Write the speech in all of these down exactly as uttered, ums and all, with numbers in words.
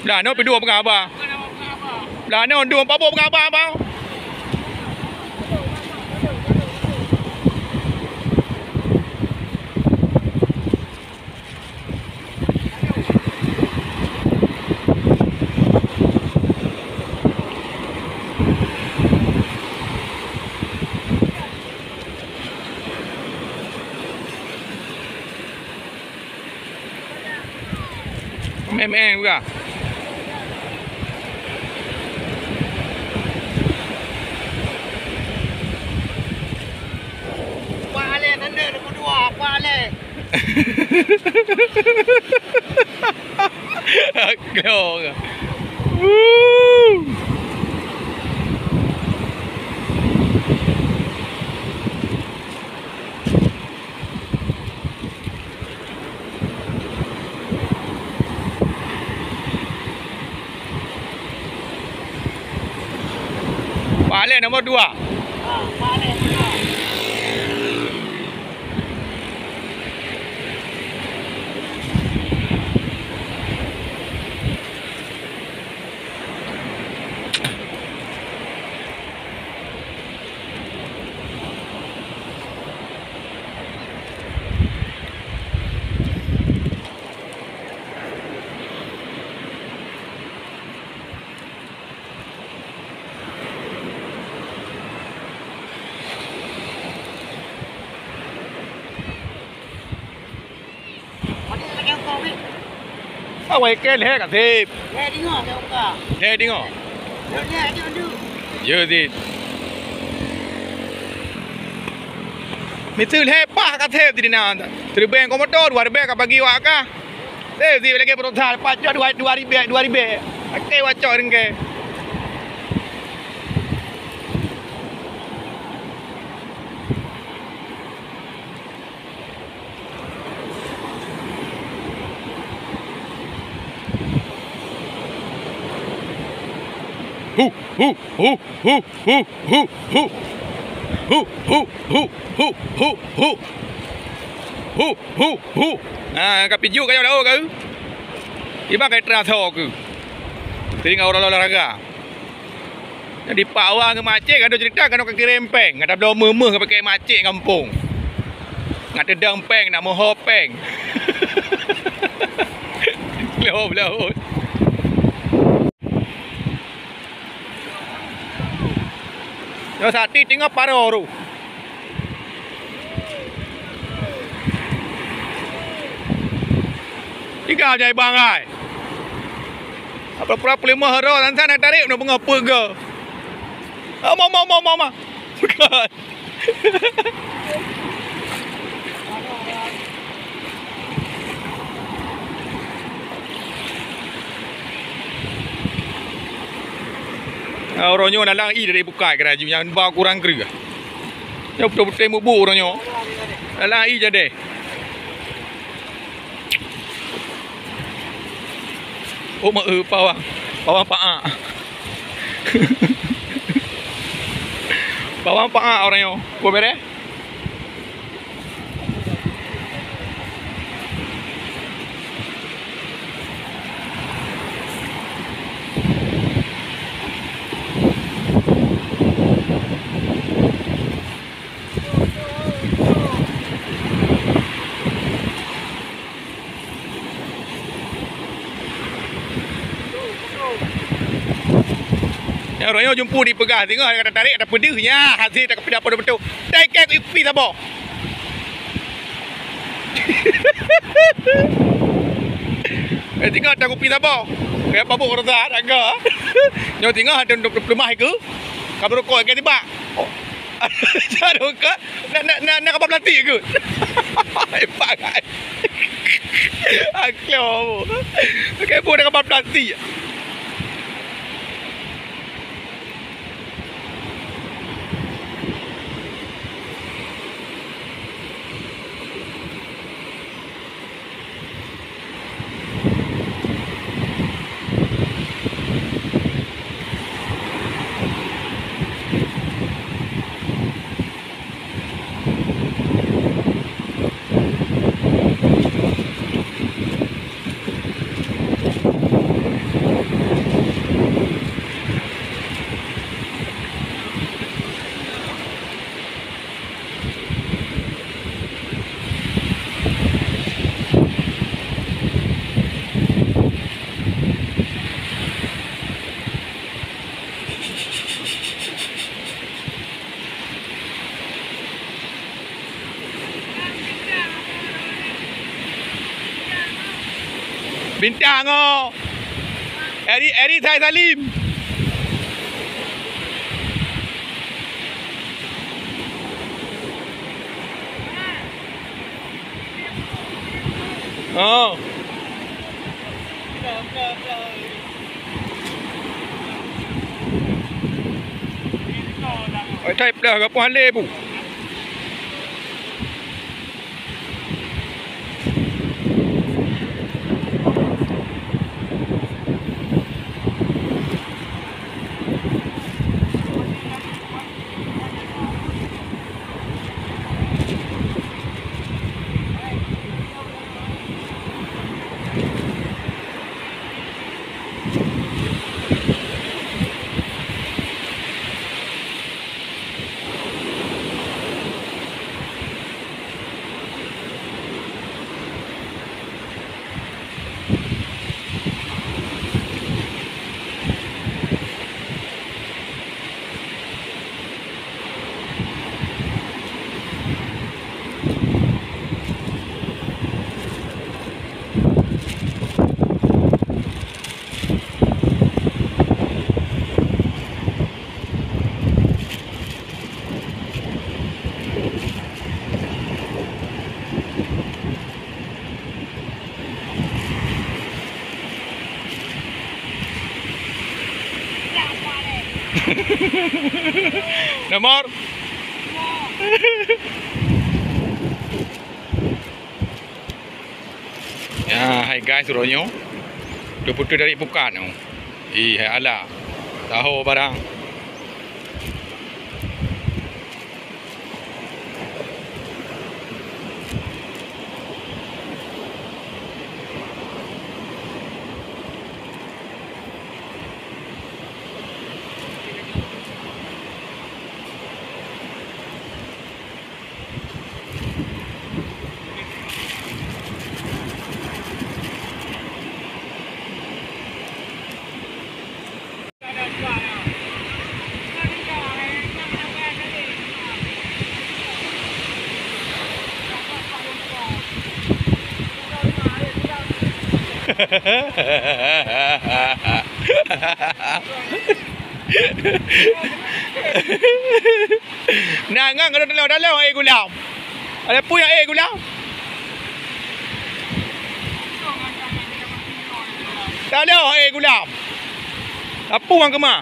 Blah nyoe pih dua peungaba. Blah nyoe dua pabok peungaba, bang. Meh-meh juga. Pak Alek, tanda nombor dua, Pak Alek. Aklong. Woo. Pak Alek nombor dua. Awai keu lhèe ka sép. Lhèe teungoh. Lhèe teungoh. Lhèe teungoh. Jeuet cit. Miseue lhèe paih ka sép di dinan. Siribèe ngon moto, dua ribèe ka bagi awak kah. Sép cit lagèe peuroksa, pacok dua, dua ribèe, dua ribèe. Lakèe wacok ringkèe. Hu, hu, hu, hu, hu, hu. Hu, hu, hu, hu, hu, hu. Hu, hu, hu. Ha, ka pijuek kayong daun ka. Iban kai teuasoe keu. Teuingat ureueng olahraga. Jadi Pak Awang ngon Mak Cik ka dua cerita, ka dua ka kirém péng, ka tabloe meuh-meuh ka pakai Mak Cik gampông. Ngat teudong péng, nak meuho péng. Lheuh-lheuh. Nyoe sati teungoh paro roh. Tiga jai bangai. Apa pura peulimah ro, dan sana tarik, nak bunga peuga. Ah, mama, mama, mama. Bukan. Ah, uroe nyoe lalang ie dari bukai keuraju nyang ba kurang kreueh. Nyoe beutôi-beutôi mubu uroe nyoe. Lalang ie jadi. Oh, ma-, eh, pawang. Pawang paak. Pawang paak orang nyoe. Kau beres? Nyang royong jumpu dipeugah singoh, ka tatarek, tapeudeuh, nyan hase tapeudeuh apa beutôi. Dai kèe kupi saboh. Eh, singoh takupi saboh. Kaya pabuk roda tangga. Nyoe singoh ada dua puluh lima iku. Ka beurukok iku tibak. Oh. Jangan ka. Nak, nak, nak, nak kapal plastik ke? Hebat kan? Akhirnya apa? Pakai pun nak kapal plastik. Bintang oh. Eri, Eri Sai Salim. Oh. Oi, thai plah ka puhan lé bu. Nomor. Ya, hai guys, uroe nyoe. Teuputéh dari pukat nyoe. Ih, hai Allah. Tahu barang. Nah, ngon keunoe taloe, taloe, eh, gulam. Ada peue nyang, eh, gulam? Taloe, eh, gulam. Apa nyang keumah?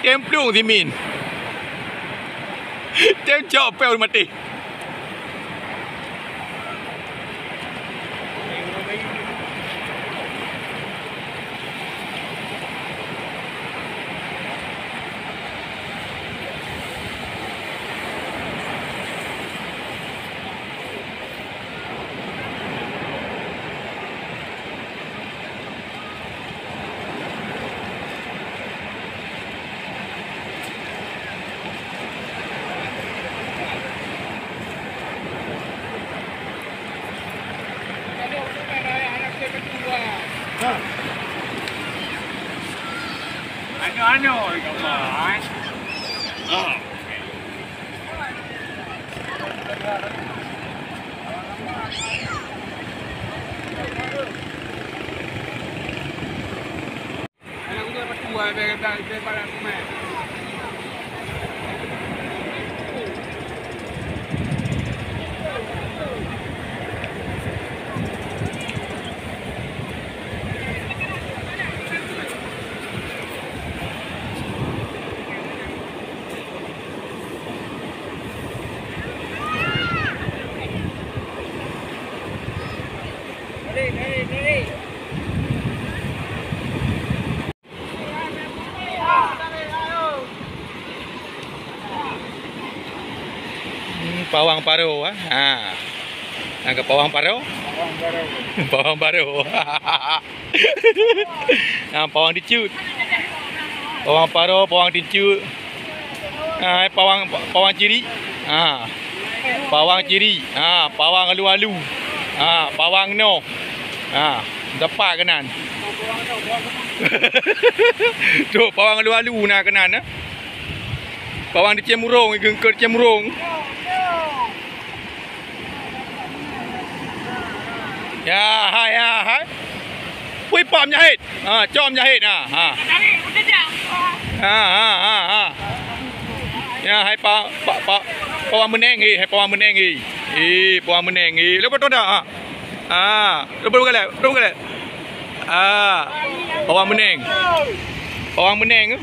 Tem plueng simin. Tem cok péng maté. Anu-anu, eh. Ah. Hmm, pawang paro, ah. Ha. Nyang keu pawang paro? Pawang paro. Ha, pawang dicut. Pawang paro, pawang dicut. Ha, pawang, pawang ciri. Ha. Pawang ciri. Ha, pawang alu-alu. Ha, pawang noh. Ha, dapat keunan. Tu pawang alu-alu na keunan, eh. Pawang dicemurong, geungkot cemurong. Ya, hai, ya, hai. Wih, pam jahit. Ha, com jahit. Ha, ha. Ha, ha, ha, ha. Ya, hai pa, pa, pa, pawang meuneng, eh, hai pawang meuneng, eh. Eh, pawang meuneng, eh. Lepas tu dah, ha. Ah, dua puluh galak, dua puluh galak. Ah, pawang meuneng. Pawang meuneng.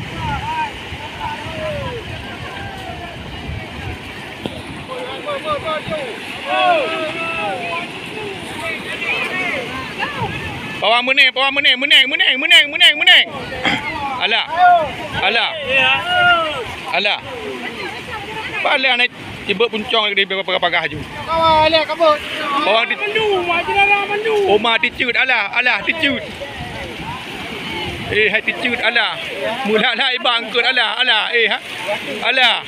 Pawang meuneng, pawang meuneng, meuneng, meuneng, meuneng, meuneng. Alah. Alah. Alah. Paléng aneuk Tibok puncong lagi di pagah-pagah ju. Kawa lé kabut. Pawang di Oma ticut, alah, alah, ticut. Eh, hai ticut, alah. Mula-mula ibang kot, alah, alah, eh, ha. Alah.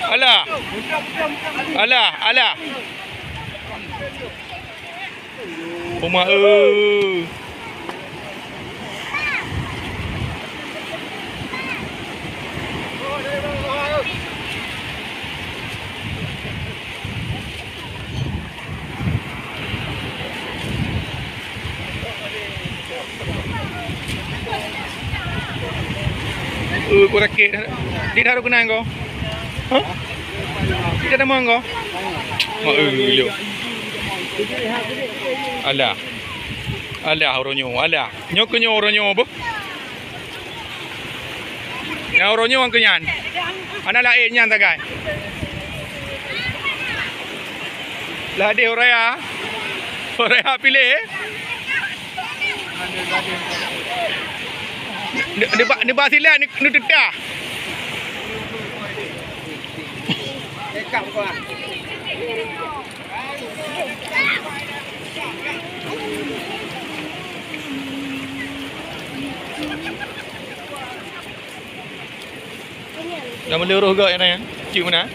Alah. Alah, alah. Oma, eh. Eh, kau rakit. Di daru kenang kau. Ha? Kita nama kau? Mak, eh, lu. Alah. Alah, orang nyoe, alah. Nyoe ke nyoe orang nyoe apa? Nyang orang nyoe ke nyan. Anak laén nyan sagai. Lah deh orang ya. Orang ya pilih. Ni, ni ba, ni ba silat ni, ni tetah. Dah meuleurôh gak nyan, eh? Cik mana?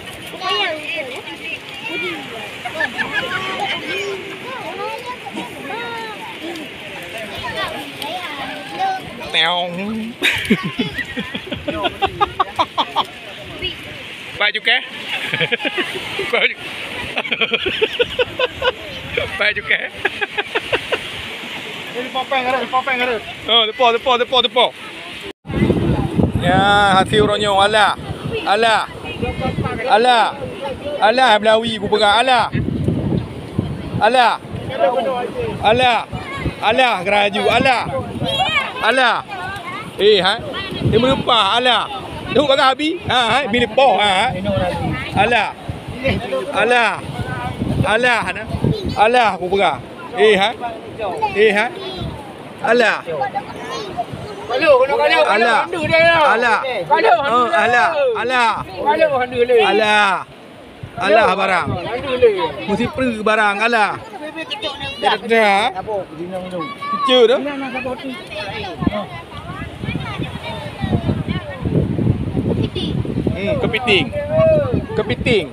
Teong. Pak Cukeh. Pak Cukeh. Pak Cukeh. Eh, lepas peng ada, lepas peng ada. Oh, lepas, lepas, lepas, lepas. Ya, hati orang nyoe. Alah. Alah. Alah. Alah, Belawi ku peugah. Alah. Alah. Alah. Alah, geraju. Alah. Alah. Eh, ha? Dia meureumpah. Alah. Duek bagah abi. Ha, ha, bini poh. Ha, ha. Alah. Alah. Alah, ha. Alah, ku peugah. Eh, ha? Eh, ha? Alah. Alah. Alah. Oh, alah. Alah. Alah. Alah barang. Meusipreuk barang, alah. Dah. Lucu tu. Hmm, kepiting. Kepiting.